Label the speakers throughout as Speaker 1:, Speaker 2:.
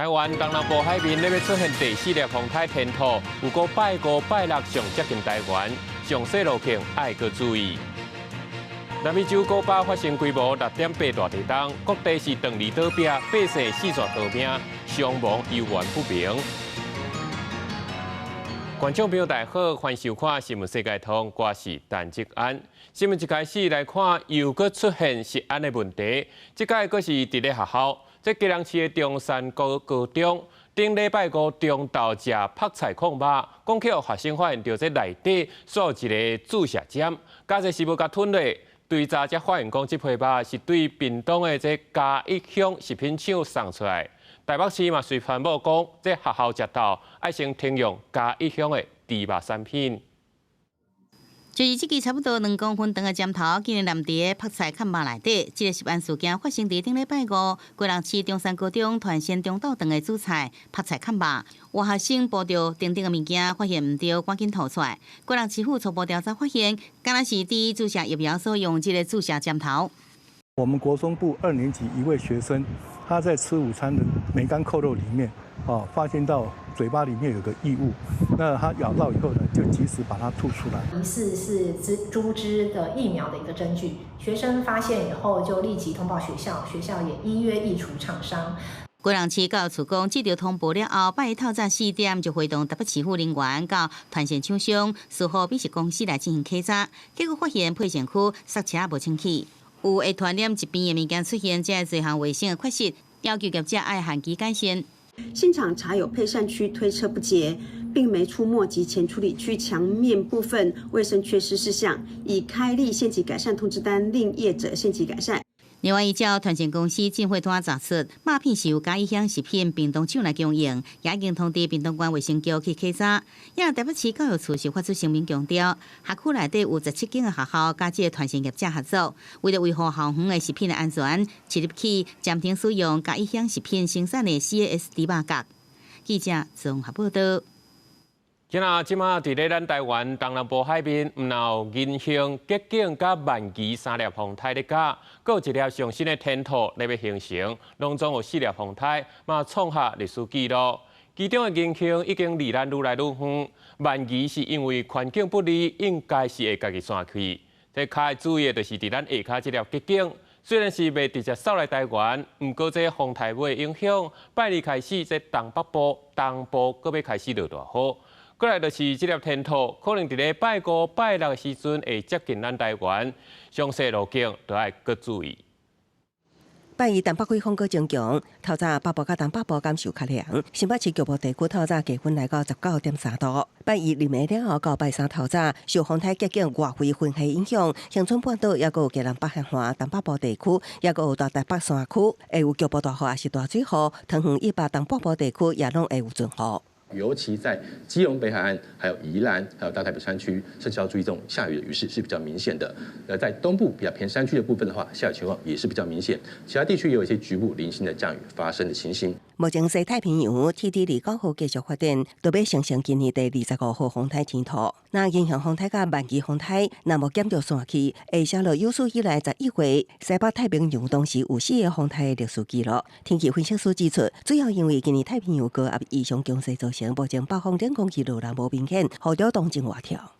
Speaker 1: 台灣東南部海面咧欲出現第四粒風颱天兔，有過拜五、拜六上接近台灣，詳細路徑愛閣注意。南美洲古巴發生規模6.8大地震，各地是斷離倒壁，百姓四處逃命，傷亡猶原不明。觀眾朋友大家好，歡迎收看《新聞世界通》，我是陳志安。新聞一開始來看，又閣出現食安的問題，這擺閣是佇咧學校。這基隆市的中山高高中，頂禮拜五中晝食泡菜炕肉，講去予學生發現著這內底煞有一個注射針，加濟是無共吞落。追查才發現講，這批肉是對屏東的這嘉義鄉食品廠送出來。台北市嘛隨傳報講，這學校食晝愛先停用嘉義鄉的豬肉產品。
Speaker 2: 就是這支差不多2公分長的針頭，竟然躡佇泡菜炕肉內底。這个食安事件發生佇頂禮拜五，基隆市中山高中團膳中晝頓的主菜泡菜炕肉，有學生剝著頂頂的物件，發現毋對，趕緊吐出來。基隆市府初步調查發現，敢若是佇注射疫苗所用這个注射針頭。
Speaker 3: 我們國中部二年級一位學生，他在吃午餐的梅乾扣肉裡面，哦，發現到嘴巴裡面有個異物，那他咬到以後呢，就及時把它吐出來。
Speaker 4: 疑似是豬隻的疫苗的一個針具，學生發現以後就立即通報學校，學校也依約移除廠商。
Speaker 2: 基隆市教育處講，接到通報了後，拜一透早4點就會同台北市府人員到團膳廠商、司法美食公司來進行稽查，結果發現配膳區剎車無清氣，有會傳染疾病的物件出現，這是一項衛生的缺失，要求業者愛限期改善。
Speaker 5: 現場查有配膳區推車不潔、病媒出沒及前處理區牆面部分衛生缺失事項，已開立限期改善通知單，令業者限期改善。
Speaker 2: 另外，依照團膳公司進貨單查出，肉片是由嘉義鄉食品屏東廠來供應，也已經通知屏東縣衛生局去稽查。也台北市教育處是發出聲明強調，學區內底有17間的學校佮這个團膳業者合作，為了維護校園的食品的安全，即日起暫停使用嘉義鄉食品生產的 CAS 豬肉角。記者綜合報道。
Speaker 1: 今仔這馬佇咧咱台灣東南部海面，毋但有銀杏、桔梗佮萬岐三粒風颱咧咬，閣有一粒上新的天兔咧欲形成，攏總有四粒風颱，嘛創下歷史紀錄。其中的銀杏已經離咱愈來愈遠，萬岐是因為環境不利，應該是會家己散去。這較愛注意的就是佇咱下跤這粒桔梗，雖然是袂直接掃來台灣，毋過這風颱尾影響，拜二開始這東北部、東部閣欲開始落大雨。過來就是這粒天兔，可能佇咧拜五、拜六的時陣會接近咱台灣，詳細路徑都愛閣注意。
Speaker 6: 拜一東北季風閣增強，透早北部佮東北部感受較涼。新北市局部地區透早氣溫來到19.3度。拜一入暝了後到拜三透早，受風颱桔梗外圍雲系影響，恆春半島抑閣有基隆北海岸東北部地區，抑閣有大台北山區會有局部大雨抑是大水雨，桃園以北東半部地區也攏會有陣雨。
Speaker 7: 尤其在基隆北海岸、還有宜蘭、還有大台北山區，甚至要注意這種下雨的雨勢是比較明顯的。在東部比較偏山區的部分的話，下雨情況也是比較明顯。其他地區也有一些局部零星的降雨發生的情形。
Speaker 6: 目前西太平洋 TD 29號繼續發展，都欲生成今年第25號風颱天兔。那銀杏風颱佮萬岐風颱，若無減著散去，會寫落有史以來11月西北太平洋同時有四个風颱的歷史紀錄。天氣分析師指出，主要因為今年太平洋高壓異常強勢造成，目前北方冷空氣落人無明顯，雨著動真活跳。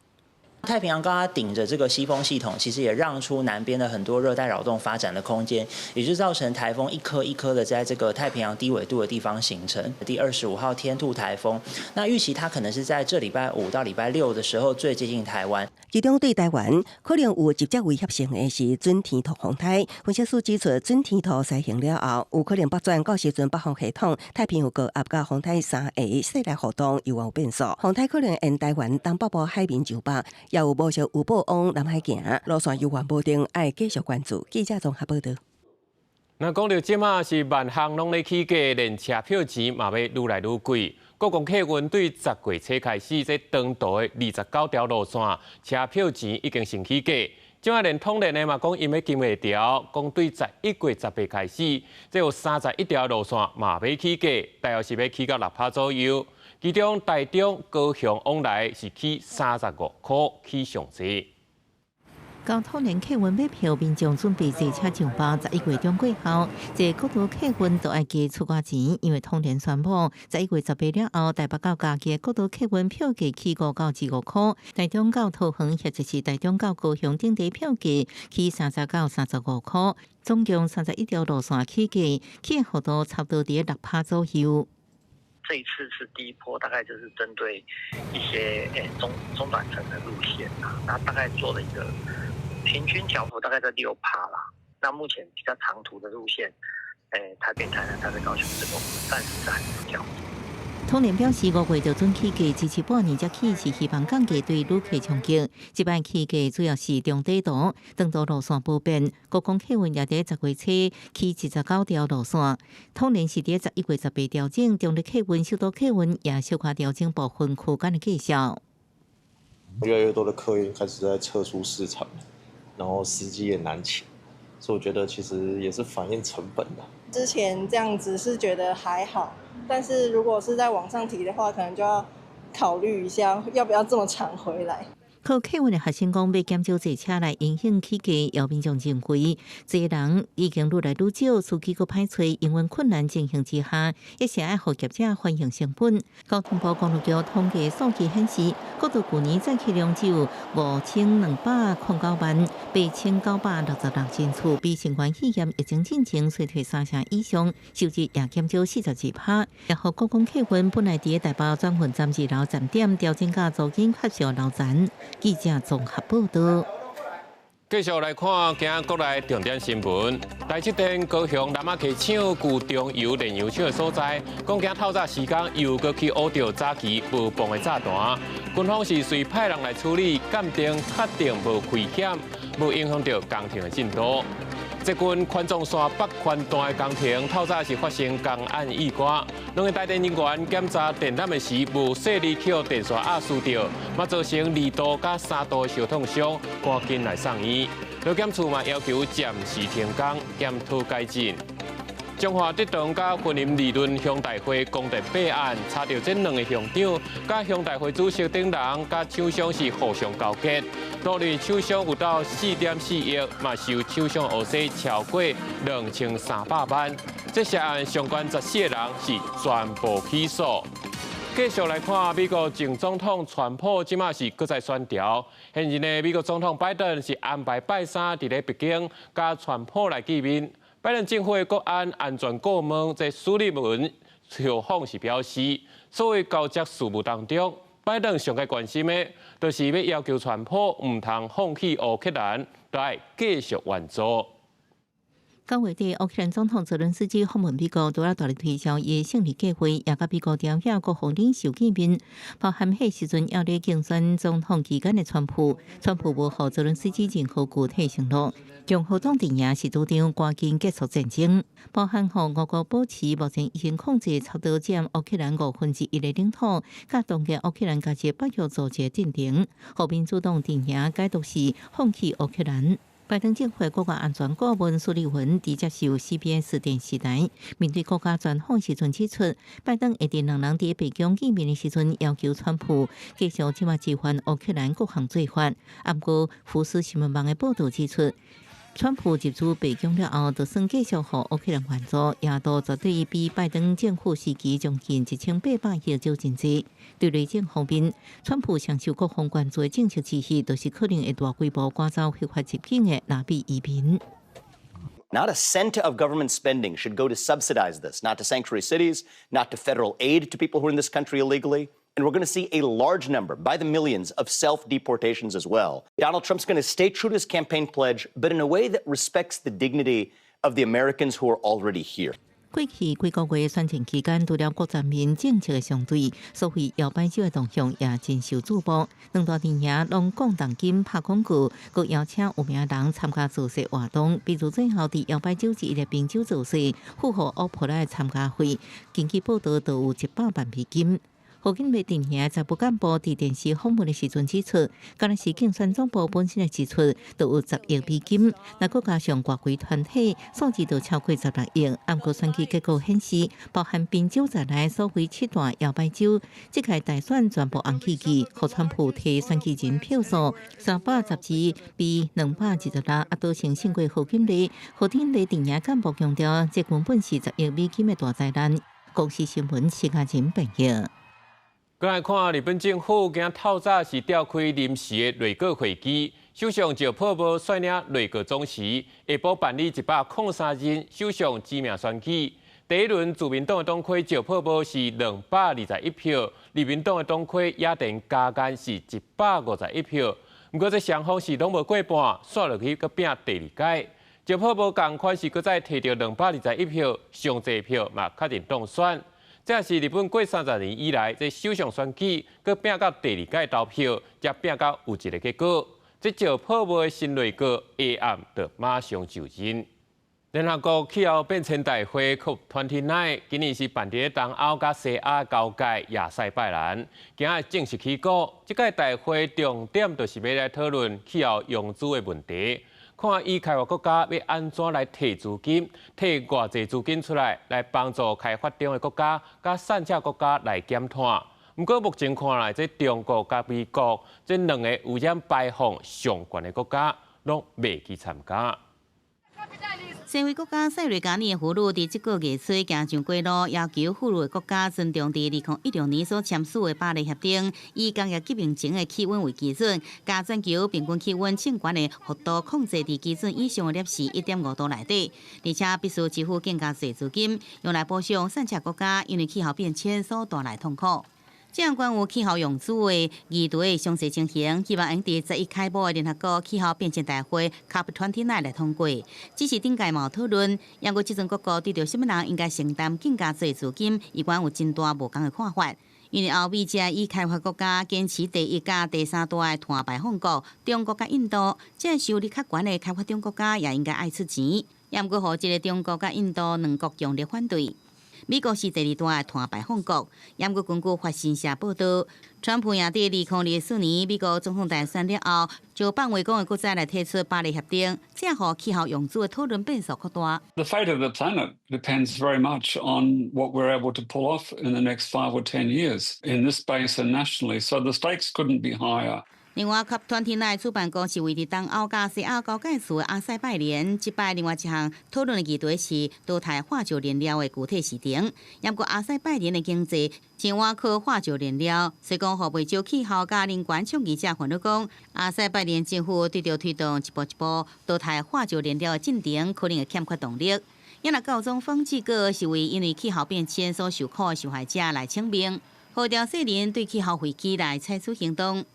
Speaker 8: 太平洋高壓頂着這個西風系統，其實也讓出南邊的很多熱帶擾動發展的空間，也就造成颱風一顆一顆的在這個太平洋低緯度的地方形成。第25號天兔颱風，那預期它可能是在這禮拜五到禮拜六的時候最接近台灣。
Speaker 6: 其中對台灣可能有直接威脅性的是準天兔風颱。分析師指出，準天兔西行了後，有可能北轉到時陣北方系統太平洋高壓佮風颱三个勢力活動猶有變數。風颱可能沿台灣東北部海面上北。也有無數有報往南海行，路線猶原無定，愛繼續關注。記者綜合報道。
Speaker 1: 那講到這馬是萬項攏咧起價，連車票錢嘛欲愈來愈貴。國光客運對10月初開始，這長途的29條路線車票錢已經先起價。這馬連統聯的嘛講，𪜶欲跟袂牢，講對11月18開始，這有31條路線嘛欲起價，大約是欲起到6趴左右。其中台中、高雄往來是起35箍，起上濟。
Speaker 2: 交通聯客運買票，民眾準備坐車上班。11月中過後，坐國道客運都愛加出寡錢，因為通聯宣布，11月18了後，台北到嘉義國道客運票價起5到15塊，台中到桃園或者是台中到高雄等地票價起30到35塊，總共31條路線起價，起幅度差不多佇6趴左右。
Speaker 9: 這一次是第一波，大概就是針對一些中中短程的路線啊，那大概做了一個平均調幅，大概在6趴啦。那目前比較長途的路線，台北、台南、台北、高雄，這個暫時是還沒有調。
Speaker 2: 通聯表示，5月就準起價，遲遲半年才起，是希望降低對旅客衝擊。這擺起價主要是中短途，長途路線無變。國光客運也佇10月初起29條路線。通聯是佇11月18調整，中壢客運、首都客運也小可調整部分區間的價數。
Speaker 10: 越來越多的客運開始在撤出市場，然後司機也難請，所以我覺得其實也是反映成本的。
Speaker 11: 之前這樣子是覺得還好。但是如果是在往上提的話，可能就要考慮一下要不要這麼常回來。
Speaker 2: 考客運的學生講，欲減少坐車來影響起價，有民眾認為，坐人已經愈來愈少，司機閣歹揣，營運困難情形之下，一是愛予業者反映成本。交通部公路局統計數據顯示，國道舊年載客量只有5209萬8966人次，比新冠肺炎疫情進前衰退三成以上，收入也減少42%。然後國光客運本來佇台北轉運站二樓站點調整甲租金較少樓層。記者綜合報道。
Speaker 1: 繼續來看今仔國內重點新聞。台積電高雄南仔溪廠舊中油煉油廠的所在，講今透早時間又閣去挖著早期無磅的炸彈，軍方是隨派人來處理，鑑定確定無危險，無影響著工程的進度。捷運環狀線北環段的工程，透早是發生工安意外，兩个台電人員檢查電纜的時，無細膩予電線壓輸著，嘛造成2度佮3度的燒燙傷，趕緊來送醫。勞檢處嘛要求暫時停工，檢討改進。彰化德長佮雲林二崙鄉代會供電弊案，查著這兩个鄉長佮鄉代會主席等人佮廠商是互相勾結，多年廠商有到4.4億，嘛收廠商學生超過2300萬。這涉案相關14个人是全部起訴。繼續來看美國前總統川普，這馬是閣再選調。現任的美國總統拜登是安排拜三佇咧白宮佮川普來見面。拜登政府的國安安全顧問這蘇利文受訪時表示，所有交接事務當中，拜登上蓋關心的，就是欲要求川普毋通放棄烏克蘭，都愛繼續援助。
Speaker 2: 9月底，烏克蘭總統澤倫斯基訪問美國，除了大力推銷伊的勝利計劃，也佮美國朝野國防領袖見面，包含彼時陣猶咧競選總統期間的川普。川普無予澤倫斯基任何具體承諾。共和黨陣營是主張趕緊結束戰爭，包含予俄國保持目前已經控制差不多佔烏克蘭1/5的領土，佮凍結烏克蘭加入北約組織進程。予民主黨陣營解讀是放棄烏克蘭。拜登政府國家安全顧問蘇利文佇接受 CBS 電視台面對國家專訪時陣指出，拜登會佇兩人佇白宮見面的時陣要求川普繼續這馬支援烏克蘭各項做法。毋過福斯新聞網的報導指出，川普入主白宮了後，就算繼續予烏克蘭援助，也都絕對比拜登政府時期將近1800億少真濟。對內政方面，川普上受各方關注的政策之一，就是可能會大規模趕走非法入境的拉美移民。
Speaker 12: Not a cent of government spending should go to subsidize this, not to sanctuary cities, not to federal aid to people who are in this country illegally. And we're going to see a large number, by the millions, of self deportations as well. Donald Trump's going to stay true to his campaign pledge, but in a way that respects the dignity of the Americans who are already here.
Speaker 2: 過去幾個月選戰期間，除了國際面政策的相對，所謂搖擺州的動向也真受矚目。兩大陣營攏講重金拍廣告，閣邀請有名人參加造勢活動。比如最後佇搖擺州之一的賓州造勢，富豪歐普拉的參加費，根據報道都有100萬美金。
Speaker 13: 賀錦麗陣營財務幹部佇電視訪問的時陣指出，敢若是競選總部本身的支出就有10億美金，若閣加上外圍團體，數字就超過16億。毋過選舉結果顯示，包含賓州在內所謂七大搖擺州，這屆大選全部紅起去，予川普提選舉人票數312比226，壓倒性勝過賀錦麗。賀錦麗陣營幹部強調，這根本是10億美金的大災難。公視新聞施嘉仁編譯。
Speaker 1: 過來看日本政府今透早是召開臨時的內閣會議，首相石破茂率領內閣總辭，下晡辦理103人首相指名選舉。第一輪自民黨的黨魁石破茂是221票，自民黨的黨魁野田佳彥是151票。毋過這雙方是攏無過半，煞落去閣拼第二屆。石破茂仝款是閣再提著221票，上濟票嘛確定當選。這是日本過30年以來，這首相選舉閣拼到第二屆投票，才拼到有一個結果。這石破茂的新內閣下暗就馬上就任。聯合國氣候變遷大會 COP29，今年是辦佇東歐佮西亞交界亞塞拜然，今仔正式起鼓。這屆大會重點就是欲來討論氣候融資的問題，看已開發國家欲按怎來提資金，提偌濟資金出來，來幫助開發中的國家佮散赤國家來減碳。毋過目前看來，這中國佮美國這兩个污染排放上懸的國家，攏袂去參加。
Speaker 2: 西非國家塞內加爾的婦女佇這個月初行上街路，要求富裕的國家尊重佇2016年所簽署的巴黎協定，以工業革命前的氣溫為基準，共全球平均氣溫升懸的幅度控制佇基準以上的攝氏1.5度內底，而且必須支付更加濟資金，用來補償散赤國家因為氣候變遷所帶來痛苦。這項關於氣候融資的議題詳細情形，希望會佇11開幕的聯合國氣候變遷大會 COP29 來通過。只是頂屆嘛有討論，毋過這陣各國對著啥物人應該承擔更加濟資金，依然有真大無仝的看法。因為歐美這已開發國家堅持第一佮第三大的碳排放國，中國佮印度，這收入較懸的開發中國家也應該愛出錢。毋過，予這个中國佮印度兩國強烈反對。美國是第二大的碳排放國，毋過根據法新社報導，川普贏佇2024年美國總統大選了後，就放話講會閣再來退出巴黎協定，這予氣候融資的討論變數擴大。
Speaker 14: The fate of the planet depends very much on what we're able to pull off in the next 5 or 10 years in this basin nationally. So the stakes couldn't be higher.
Speaker 2: 另外，COP29主辦國是位佇東歐佮西亞交界處的阿塞拜然，這擺另外一項討論的議題是淘汰化石燃料的具體時程。毋過阿塞拜然的經濟真倚靠化石燃料，所以講予袂少氣候佮人權倡議者煩惱講，阿塞拜然政府對著推動一步一步淘汰化石燃料的進程，可能會欠缺動力。也若教宗方濟各是為因為氣候變遷所受苦的受害者來請命，號召世人對氣候危機來採取行動。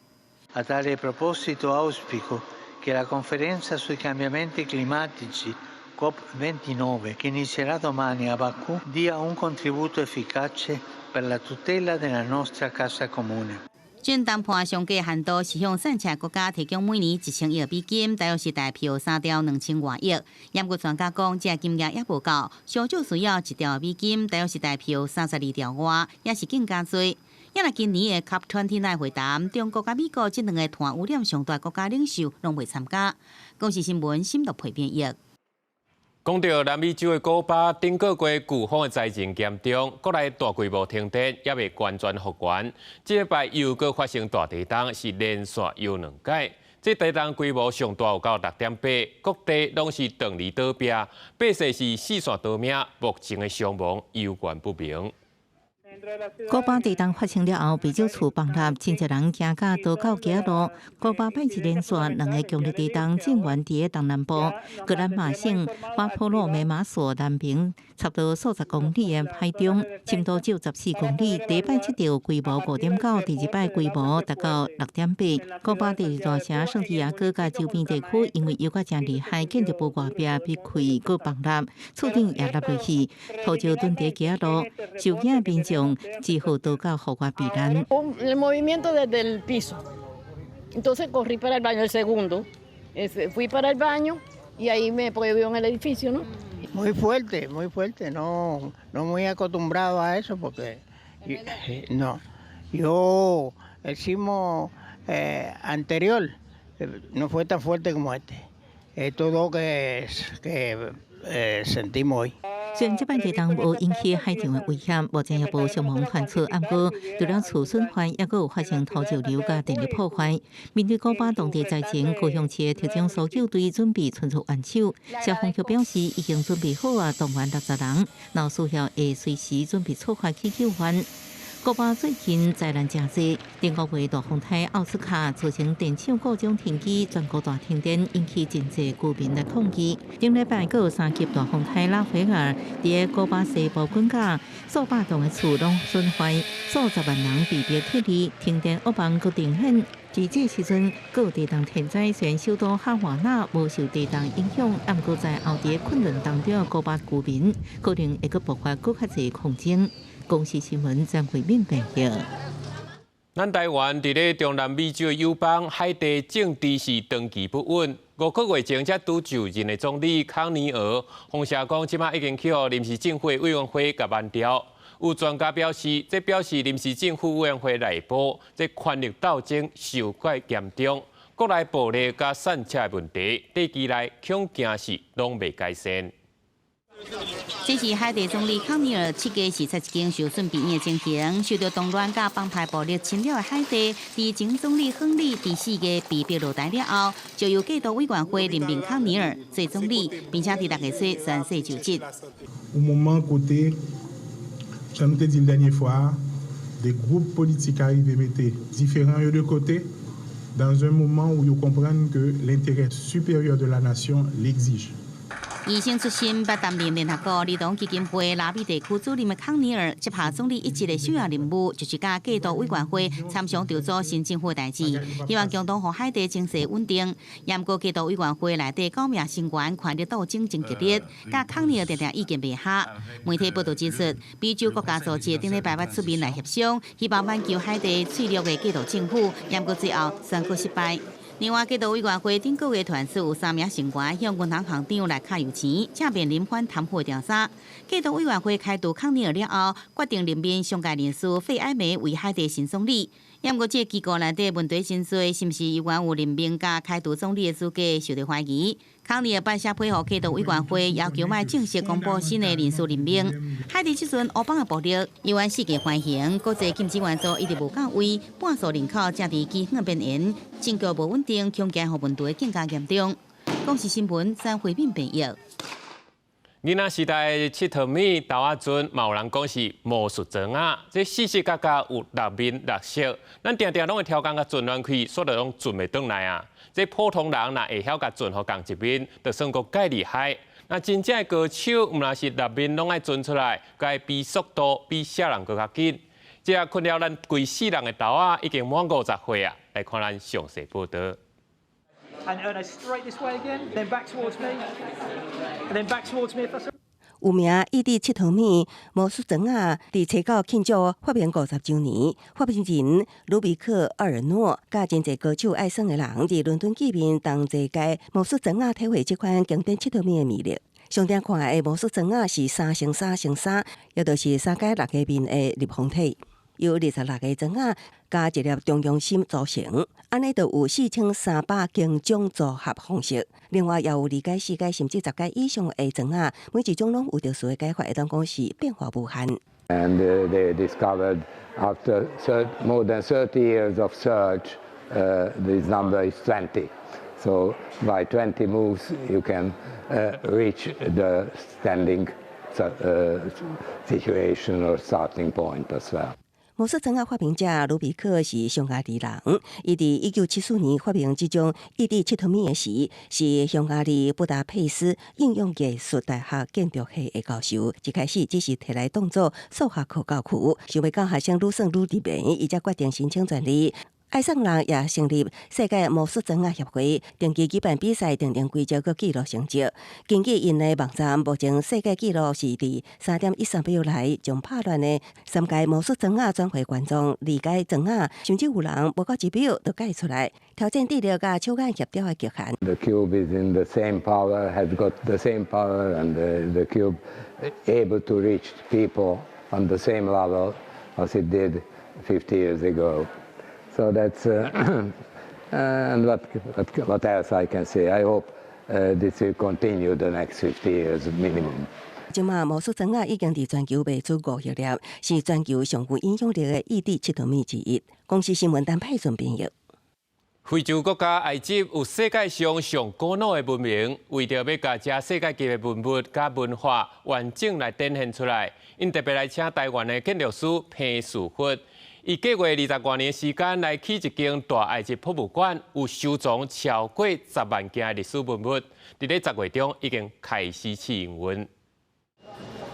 Speaker 15: A tale proposito auspico che la conferenza sui cambiamenti climatici COP29, che inizierà domani a Baku, dia un contributo efficace per la tutela della nostra casa comune.
Speaker 2: 準談判上低限度是向散赤國家提供每年1000億美金，大約是台票3兆2000外億。毋過專家講，這金額也無夠，上少需要1兆美金，大約是台票32兆外，抑是更加濟。也若今年的 COP29 會談，中國佮美國這兩个碳污染上大國家領袖攏袂參加。公視新聞深度配編譯。
Speaker 1: 講到南美洲的古巴，頂個月颶風的災情嚴重，國內大規模停電，猶未完全復原。這擺又閣發生大地動，是連續搖兩擺。這地動規模上大有到6.8，各地攏是斷離倒壁，百姓是四散逃命，目前的傷亡猶原不明。
Speaker 13: 古巴地動發生了後，袂少厝崩塌，真濟人驚甲逃到街路。古巴拜一連續兩个強烈地動，震源佇東南部格蘭馬省巴托洛梅馬索南邊，差不多數十公里的海中，深度只有14公里。第一擺測著規模5.9，第二擺規模達到6.8。古巴第二大城聖地亞哥佮周邊地區，因為搖甲誠厲害，建築物外壁被開閣崩塌，厝頂也落落去，土石囤佇街路，受驚民眾只好逃到戶外避難。
Speaker 16: El movimiento desde el piso. Entonces corrí para el baño, el segundo. Fui para el baño y ahí me apoyé en el edificio, ¿no?
Speaker 15: Muy fuerte, muy fuerte. No, no muy acostumbrado a eso porque no.
Speaker 17: Yo, el sismo anterior no fue tan fuerte como este. Estos dos que sentimos hoy.
Speaker 13: 雖然這擺地動無引起海上的危險，目前也無傷亡傳出，毋過除了厝損壞，抑閣有發生土石流佮電力破壞。面對古巴當地災情，高雄市的特種搜救隊準備伸出援手。消防局表示，已經準備好啊，動員60人，若有需要會隨時準備出發去救援。古巴最近災難誠濟，頂個月大風台奧斯卡造成電廠故障停機，全國大停電，引起真濟居民來抗議。頂禮拜閣有三級大風台拉斐爾，佇古巴西部滾甲數百棟的厝攏損壞，數十萬人被迫撤離，停電惡夢閣重現。佇這時陣，閣有地動天災，雖然首都哈瓦那無受地動影響，毋過在後佇困頓當中的古巴居民，可能會閣爆發閣較濟抗爭。公視新聞張惠敏編譯。
Speaker 1: 咱台灣佇咧中南美洲的友邦海地政治是長期不穩。5個月前才拄就任的總理康尼爾，風聲講這馬已經去予臨時政府委員會共挽掉。有專家表示，這表示臨時政府委員會內部這權力鬥爭受過嚴重，國內暴力佮散赤的問題，短期內恐驚是攏袂改善。
Speaker 2: 這是海地總理康尼爾7月視察一間受損病院的情形，受到動亂佮幫派暴力侵擾的海地，佇前總理亨利佇4月被迫落台了後，就由過渡委員會任命康尼爾做總理，並且佇6月初宣誓就職。
Speaker 18: Yon moman kote, jan nou te di dènye fwa, des groupes politiques arive mete diferan yo de kote, dans un moment où yo konprann que l'intérêt supérieur de la nation l'exige.
Speaker 2: 醫生出身，捌擔任聯合國兒童基金會拉美地區主任的康尼爾接下總理一職的首要任務，就是佮過渡委員會參詳籌組新政府的代誌，希望共同予海地情勢穩定。毋過過渡委員會內底九名成員權力鬥爭真激烈，佮康尼爾定定意見袂合。媒體報道指出，美洲國家組織頂禮拜捌出面來協商，希望挽救海地脆弱的過渡政府，毋過最後宣告失敗。另外，過渡委員會頂個月傳出有三名成員向銀行行長來揩油錢，正面臨反貪腐調查。過渡委員會開除康尼爾了後，決定任命商界人士費埃梅為海地新總理。毋過，這個機構內底問題真濟，是毋是猶原有任命佮開除總理的資格受到懷疑。康尼爾辦寫批予過渡委員會，要求欲正式公布新的人事任命。海地這陣烏幫的暴力，猶原世界歡迎，國際禁止援助一直無到位，半數人口正佇饑荒邊緣，政局無穩定，恐驚予問題更加嚴重。公視新聞張惠敏編譯。
Speaker 1: 囡仔時代𨑨迌物豆仔船，嘛有人講是魔術磚仔，這四四角角有六面六色，咱定定攏會刁工共轉亂去，煞就攏轉袂轉來啊！這普通人若會曉共轉予仝一面，就算閣蓋厲害。那真正的高手，毋但是六面攏愛轉出來，閣愛比速度，比啥人閣較緊。這困擾咱規世人的豆仔已經滿50歲啊！來看咱詳細報道。
Speaker 19: And straight this way again, then back towards me, and then back towards me.
Speaker 6: 有名意地𨑨迌物魔術磚仔，佇初九慶祝發明50週年，發明人盧比克·奧爾諾佮真濟高手愛耍的人，佇倫敦見面，同齊共魔術磚仔體會這款經典𨑨迌物的魅力。上定看的魔術磚仔是3乘3乘3，也就是3改6個面的立方體，由26個磚仔加一粒中央心組成，按呢就有4300多種組合方式。另外，也有2階、4階甚至10階以上的磚仔，每一種攏有特殊的解法，會當講是變化無限。
Speaker 20: And they discovered after more than 30 years of search, this number is 20. So by 20 moves, you can reach the standing situation or starting point as well.
Speaker 6: 魔術磚仔發明者盧比克是匈牙利人，伊佇1974年發明這種意地𨑨迌物的時，是匈牙利布達佩斯應用藝術大學建築系的教授。一開始只是提來當做數學課教具，想袂到學生愈耍愈入迷，伊才決定申請專利。愛耍人也成立世界魔術磚仔協會，定期舉辦比賽，訂定規則，閣記錄成績。根據𪜶的網站，目前世界紀錄是佇3.13秒內將拍亂的三階魔術磚仔轉回原狀，二階磚仔，甚至有人無夠1秒就蓋出來，挑戰智力佮手眼協調的極限。
Speaker 20: The cube is in the same power, has got the same power, and the cube able to reach people on the same level as it did 50 years ago. So that's and what else I can say? I hope this will continue the next 50 years minimum.
Speaker 6: 這馬魔術磚仔已經佇全球賣出5億粒，是全球上有影響力的異地𨑨迌物之一。公視新聞陳佩順編譯。
Speaker 1: 非洲國家埃及有世界上上古老的文明，為著欲共這世界級的文物佮文化完整來展現出來，𪜶特別來請台灣的建築師彭樹佛，伊計劃20外年時間來起一間大埃及博物館，有收藏超過10萬件的歷史文物，佇咧10月中已經開始試營運。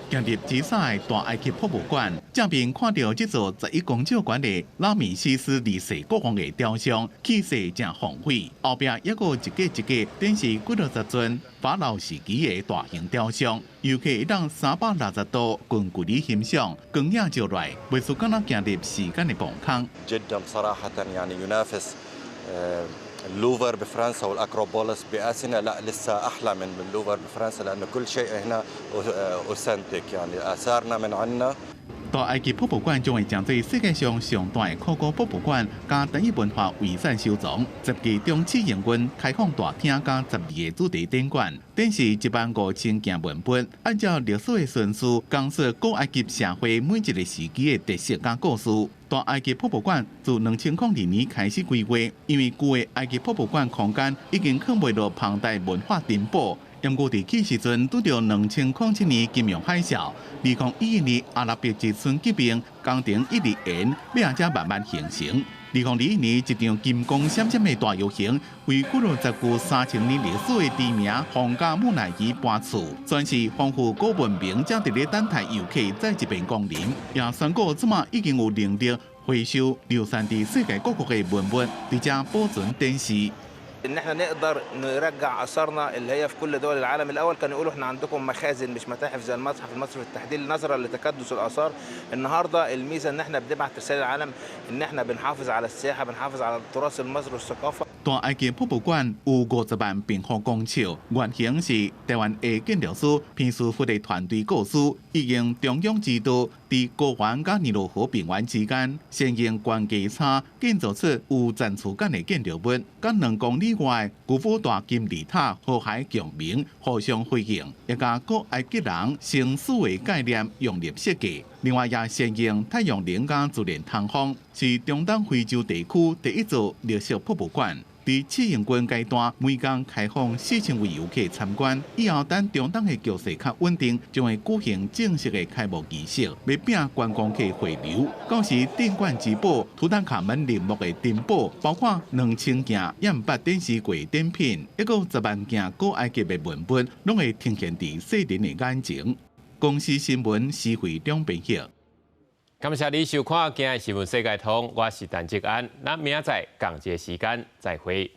Speaker 21: 行入吉薩的大埃及博物館，正面看著這座11公尺懸的拉美西斯二世國王的雕像，氣勢誠宏偉。後壁猶閣有一個一個展示幾落十尊法老時期的大型雕像，遊客會當360度近距離欣賞，光影照來，袂輸敢若行入時間的墓空。
Speaker 22: جدا صراحة يعني ينافس اللوفر بفرنسا والاكروبوليس باثينا. لا، لسه احلى من اللوفر بفرنسا لانه كل شيء هنا authentique، يعني اثارنا من عنا.
Speaker 21: 大埃及博物館將會成做世界上上大的考古博物館，佮單一文化遺產收藏。10月中試營運，開放大廳佮12個主題展館，展示1萬5千件文物，按照歷史的順序，講述古埃及社會每一個時期的特色佮故事。大埃及博物館自2002年開始規劃，因為舊的埃及博物館空間已經囥袂落龐大文化珍寶。毋過佇起時陣拄著2007年金融海嘯，2011年阿拉伯之春革命，工程一直延，尾仔才慢慢形成。2021年一場金光閃閃的大遊行，為幾落十具3000年歷史的豬名皇家木乃伊搬厝，宣示豐富古文明正佇咧等待遊客再一遍光臨。也宣告這馬已經有能力回收流散佇世界各國的文物，佇遮保存展示。
Speaker 23: ان احنا نقدر نرجع اثارنا اللي هي في كل دول العالم. الاول كانوا يقولوا احنا عندكم مخازن مش متاحف زي المتحف المصري بالتحديد نظرا لتكدس الاثار. النهارده الميزه ان احنا بنبعت رساله للعالم ان احنا بنحافظ على السياحه، بنحافظ على التراث المصري والثقافه.
Speaker 21: 大埃及博物館有50萬平方公尺，原型是台灣的建築師彭師傅的團隊構思，利用中庸之道，佇高原佮尼羅河平原之間，先用懸架差建造出有層次感的建築物，佮2公里外古夫大金字塔和諧共鳴，互相輝映，也共古埃及人生死的概念融入設計。另外，也善用太陽能佮自然通風，是中東非洲地區第一座綠色博物館。佇試營運階段，每工開放4000位遊客參觀。以後等中東的局勢較穩定，將會舉行正式的開幕儀式，欲拼觀光客回流。到時鎮館之寶圖坦卡門陵墓的珍寶，包括2000件猶毋捌展示過的展品，抑閣10萬件古埃及的文物，攏會呈現佇世人的眼前。公視新聞施惠中編譯。
Speaker 1: 感謝你收看今日新聞世界通，我是陳志安，咱明仔載仝一个時間再會。